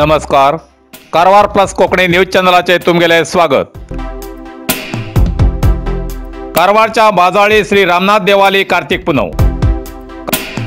नमस्कार, Karwar plus Konkani news चॅनलाचे तुमगेले स्वागत। कारवारच्या माजाळी श्री रामनाथ देवाली कार्तिक पुनव।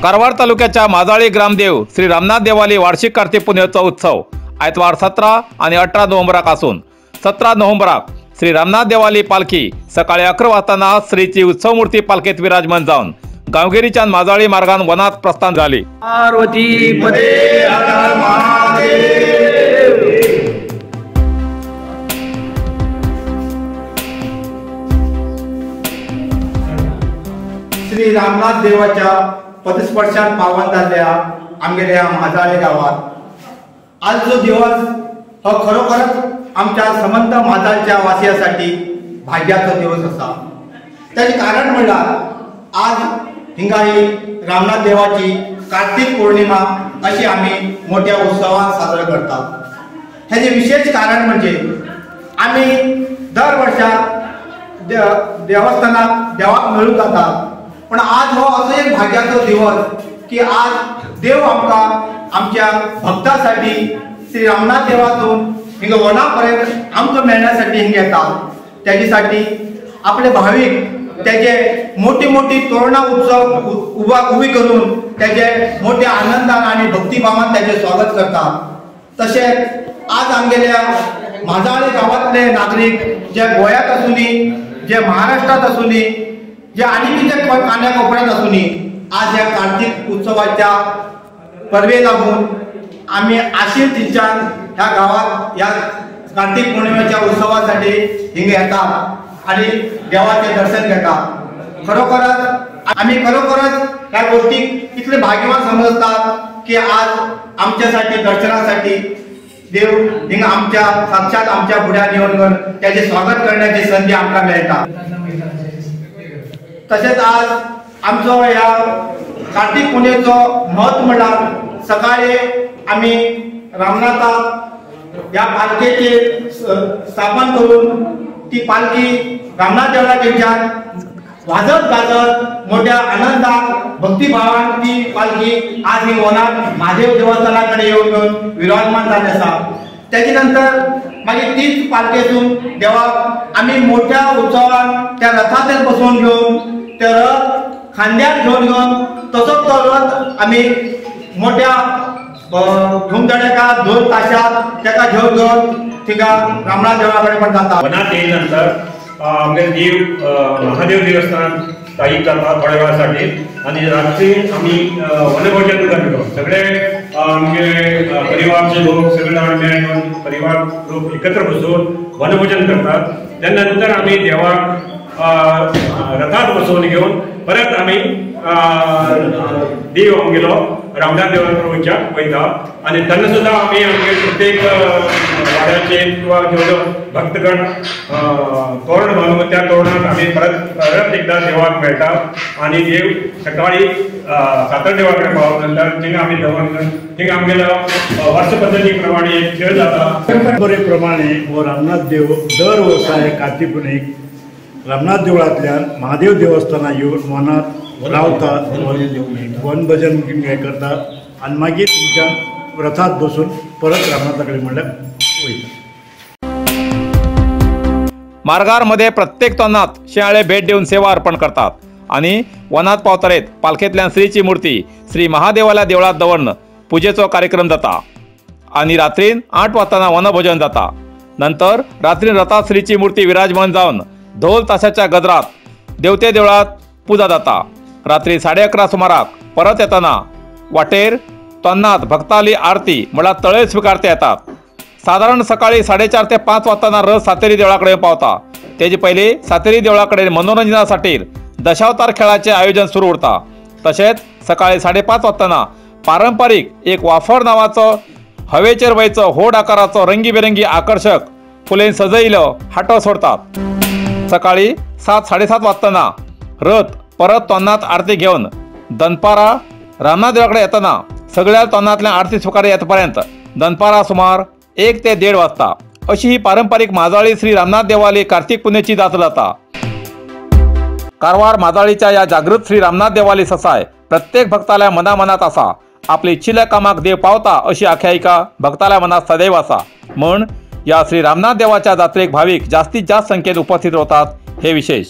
कारवार तालुक्याच्या माजाळी ग्रामदेव श्री रामनाथ देवाली वार्षिक कार्तिक पुनवेचो उत्सव आयतवार 17 आणि 18 नोव्हेंबराक आसून 17 नोव्हेंबराक श्री रामनाथ देवाली पालखी सकाळी 11 वाजताना श्रीची उत्सवमूर्ती पालखेत विराजमान जावन गांवगिरीच्या माजाळी मार्गान वनात प्रस्थान झाली। पार्वती पदे हर हर महादेव। श्री रामनाथ देवाच्या पदस्पर्शान पावन जाल्ल्या आमगेल्या माजाळे गावात आज जो दिवस हो खरोखरच आमच्या समंत माजाळच्या वासियासाठी भाग्याचो दिवस आसा। ताचें कारण म्हणल्यार आज हिंगा ही रामनाथ देवाची कार्तिक पौर्णिमा अशी आमी मोठ्या उत्सवान साजरो करतात। हेजें विशेष कारण म्हणजे आमी दर वर्सा देवस्थानाक देवाक मेळूंक जाता, पण आज हो असो एक भाग्याचो दिवस की आज देव आमकां आमच्या भक्तासाठी श्री रामनाथ देवातून हिंगा वना पर्यंत आमकां मेळण्यासाठी हिंगा येता। त्याच्यासाठी आपले भाविक त्याचे मोठी मोठी तोरणा उत्सव उभी करून त्याचे मोठ्या आनंदान आणि भक्तिभावान त्याचे स्वागत करतात। तसेच आज आमगेल्या माजाळे गावातले नागरिक जे गोव्यात आसूनी, जे महाराष्ट्रात आसूनी, जे आनी जे कान्या कोपऱ्यात आसूनी, आज ह्या कार्तिक उत्सवाच्या परवे लागून आमी आशीर तिच्यान ह्या गावात ह्या कार्तिक पौर्णिमेच्या उत्सवासाठी हिंगा येतात आणि देवाचे दर्शन घेतात। खरोखरच आम्ही खरोखरच ह्या गोष्टी इतले भाग्यवान समजतात की आज आमच्यासाठी दर्शनासाठी देव हिंगा आमच्या साक्षात आमच्या फुड्यान येवन त्याचे स्वागत करण्याची संधी आमकां मेळटा। तशेंच आज आमचो ह्या कार्तिक पुनवेचो म्हत्व म्हणल्यार सकाळी आमी रामनाथाक ह्या पालखेचेर स्थापन करून ती पालखी रामनाथ देवळाकडच्यान वाजत गाजत मोठ्या आनंदात भक्तिभावान ती पालखी आज ही वनात महादेव देवस्थानाकडे येवन विराजमान जाल्ली आसा। त्याच्या नंतर मागीर तीच पालखेसून देवाक आमी मोठ्या उत्सवान त्या रथाचेर बसोवन घेवन ते रथ खांद्यार घेवन घेवन तसोच तो रथ आमी मोठ्या धुमधडाक्यात ढोल ताशात तेका घेवन घेवन थिंगा रामनाथ देवळा कडेन पण जाता। वनात येईनंतर आमगे देव महादेव देवस्थान स्थायिक जाता थोड्या वेळासाठी आणि रात्री आम्ही वनभोजन करतो। सगळे आमगे परिवारचे लोक सगळे जाण मेळून परिवार लोक एकत्र बसून वनभोजन करतात। त्यानंतर आम्ही देवाक रथात बसवून घेऊन परत आम्ही देव आमगेलो रामनाथ देवळा वयता वयता आणि तेन्ना सुद्दां आमी आमगे प्रत्येक वाड्याचे किंवा जेवढे भक्तगण तोरण बांदून त्या तोरणात आमी परत परत एकदा देवाक मेळटा आणि देव सकाळी सातड देवा कडेन पावल्या नंतर थिंगा आमी दवरता। थिंगा आमगेलो वर्ष पद्दती प्रमाणे एक खेळ जाता। परंपरे प्रमाणे हो रामनाथ देव दर वर्सा हे कार्तिक पुनवेक रामनाथ देवळांतल्यान महादेव देवस्थानाक येवन वनात रावतात, वनभजन हें करतात आनी मागीर थंयच्यान रथात बसून परत रामनाथा कडेन म्हणल्यार वयतात। मार्गार मध्ये प्रत्येक तोंडात शेळ्याळे भेट देऊन सेवा अर्पण करतात आणि वनात पावतरेत पालखेतल्यान श्रीची मूर्ती श्री महादेवाल्या देवळात दवरून पूजेचो कार्यक्रम जाता आणि रात्रीन 8 वाजताना वनभोजन जाता। नंतर रात्रीन रथात श्रीची मूर्ती विराजमान जावन ढोल ताशाच्या गजरात देवते देवळात पूजा जाता। रात्री 11:30 सुमाराक परत येताना वाटेर तोन्नात भक्ताली आरती म्हळ्यार तळे स्वीकारते येतात। साधारण सकाळी 4:30 ते 5 वाजताना रथ सातेरी देवळाकडे पावता। तेजे पयलीं सातेरी देवळाकडे मनोरंजनासाठी दशावतार खेळाचे आयोजन सुरू उरता। तशेंच सकाळी 5:30 वाजताना पारंपरिक एक वाफर नावाचो हवेचेर वयचो होड आकाराचो रंगीबेरंगी आकर्षक फुलेन सजयलो हाटो सोडतात। सकाळी 7 साडेसात वाजताना रथ परत तोन्नात आरती घेवन दनपारा रामनाथ देवळाकडे येताना सगळ्या तोन्नातल्या आरती स्वीकार येतपर्यंत दनपारा सुमार 1 ते 1.5 वाजता अशी ही पारंपरिक माजाळी श्री रामनाथ देवाली कार्तिक पुनवेची जात्रा जाता। कारवार माजाळीच्या या जागृत श्री रामनाथ देवाली ससाय प्रत्येक भक्ताला मनामनात असा आपले इच्छिल्ल्या कामाक देव पावता अशी आख्यायिका भक्ताल्या मनात सदैव आसा. म्हण या श्री रामनाथ देवाच्या जात्रेक भाविक जास्तीत जास्त संख्येत उपस्थित रावतात हे विशेष.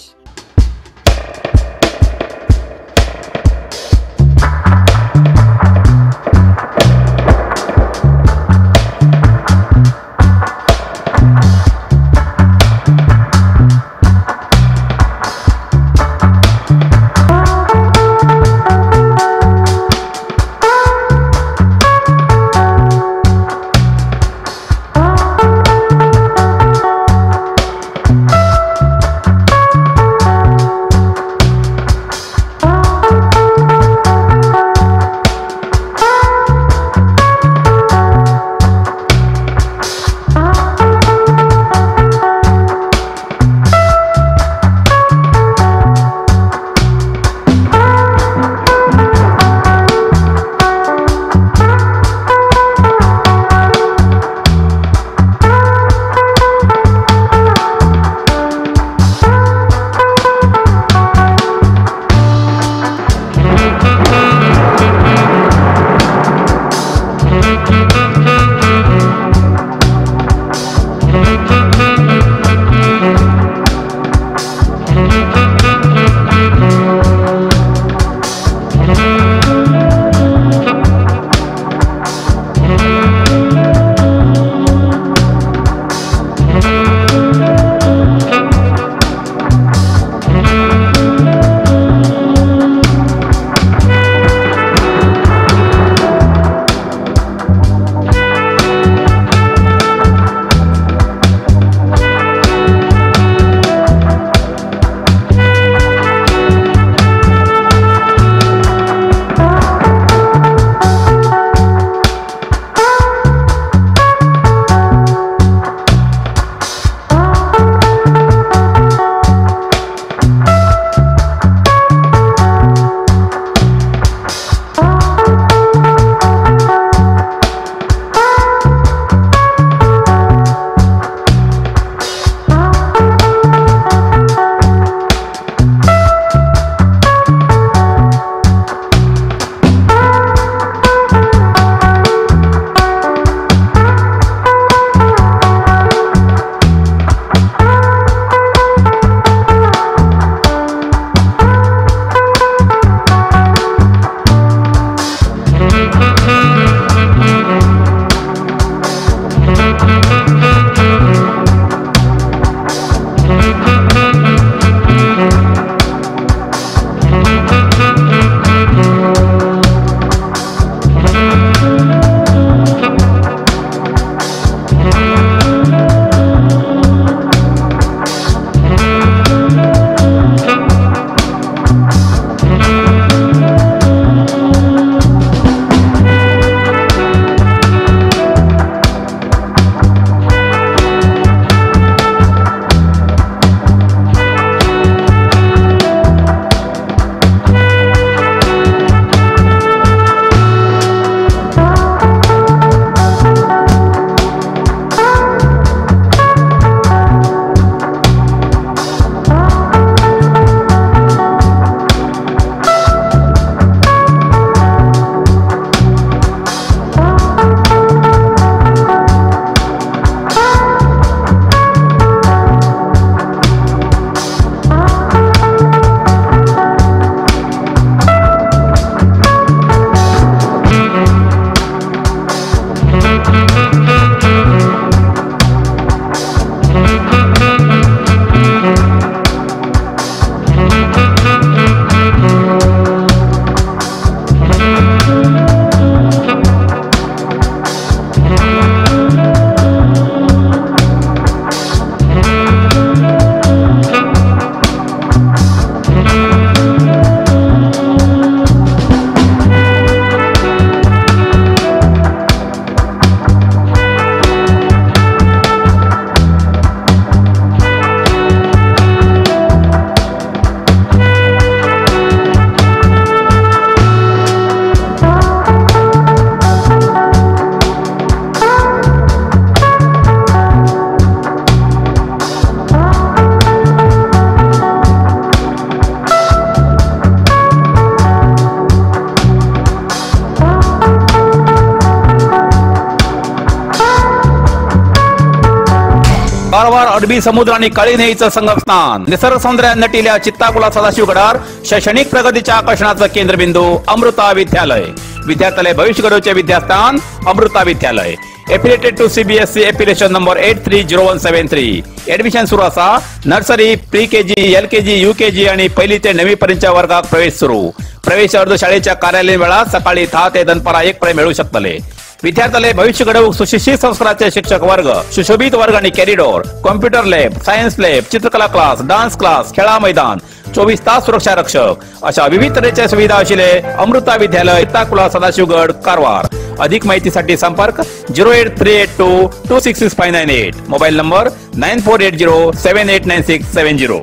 कारवार अरबी समुद्र आणि काळी न्हंयेचं संगमस्थान, निसर्ग सौंदर्यान नटिल्या चित्ताकुला सदाशिवगडार शैक्षणिक प्रगतीच्या आकर्षणाचं केंद्रबिंदू अमृता विद्यालय. विद्यार्थ्यालय भविष्य घडवचे विद्यास्थान Amrita Vidyalaya. Affiliated to CBSE affiliation number 830173. Admission सुरू आसा. Nursery, pre KG, L KG, U KG आणि पहिली ते 9वी पर्यंतच्या वर्गात प्रवेश सुरू. प्रवेश अर्ज शाळेच्या कार्यालयीन वेळात सकाळी 10 ते दनपारा 1 पर्यंत मिळू शकतले. विद्यार्थ्याले भविष्य घडवूक सुशिक्षित संस्काराचे शिक्षक वर्ग, सुशोभित वर्ग आणि corridor, computer lab, science lab, चित्रकला क्लास, डान्स क्लास, खेळा मैदान, 24 तास सुरक्षा रक्षक अशा विविध तऱ्हेच्या सुविधा आशिल्ले अमृता विद्यालय, चित्ताकुला, सदाशिवगड, कारवार. अधिक माहितीसाठी संपर्क 08382 266598, mobile number 9480 789670.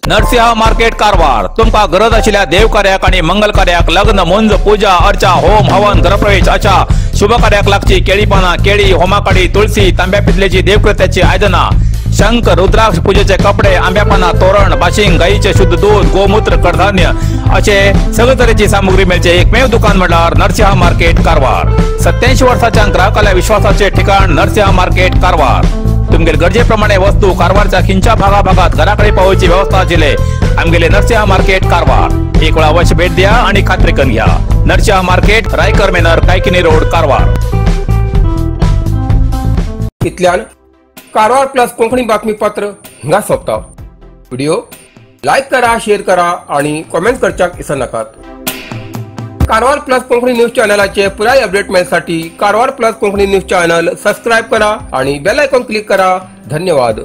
Narasimha market Karwar. तुमका गरज आशिल्ल्या देवकार्याक आणि मंगल कार्याक, लग्न, मुंज, पूजा अर्चा, होम हवन, गृहप्रवेश अशा शुभ कार्याक लागची केळी पाना, केळी, होमाकाडी, तुळसी, तांब्या पितलेची देवकृत्याची आयदना, शंख, रुद्राक्ष, पूजेचे कपडे, आंब्यापाना, तोरण, बाशिंग, गाईचे शुद्ध दूध, गोमूत्र, कडधान्य असे सगळे तरेची सामुग्री मेळचे एकमेव दुकान म्हळ्यार नरसिंहा मार्केट कारवार. 87 वर्साच्या ग्राहकाला विश्वासाचे ठिकाण नरसिंहा मार्केट कारवार. तुमगेले गरजेप्रमाणे वस्तू कारवारच्या खिंच्या भागाभागात घराकडे पावोवची व्यवस्था आशिल्ले आमगेले नरसिंहा मार्केट कारवार. एक वेळा अवश्य भेट द्या आणि खात्री करून घ्या. Narasimha market, Raikar manor, Kaikini road, Karwar. इतल्यान कारवार प्लस कोंकणी बातमीपत्र हिंगा सोंपता. व्हिडिओ लायक करा, शेअर करा आणि कॉमेंट करच्याक विसरनाकात. कारवार प्लस कोंकणी न्यूज चॅनलाचे पुराय update मेळसाठी Karwar plus Konkani news channel subscribe करा आणि बेल आयकॉन क्लिक करा. धन्यवाद.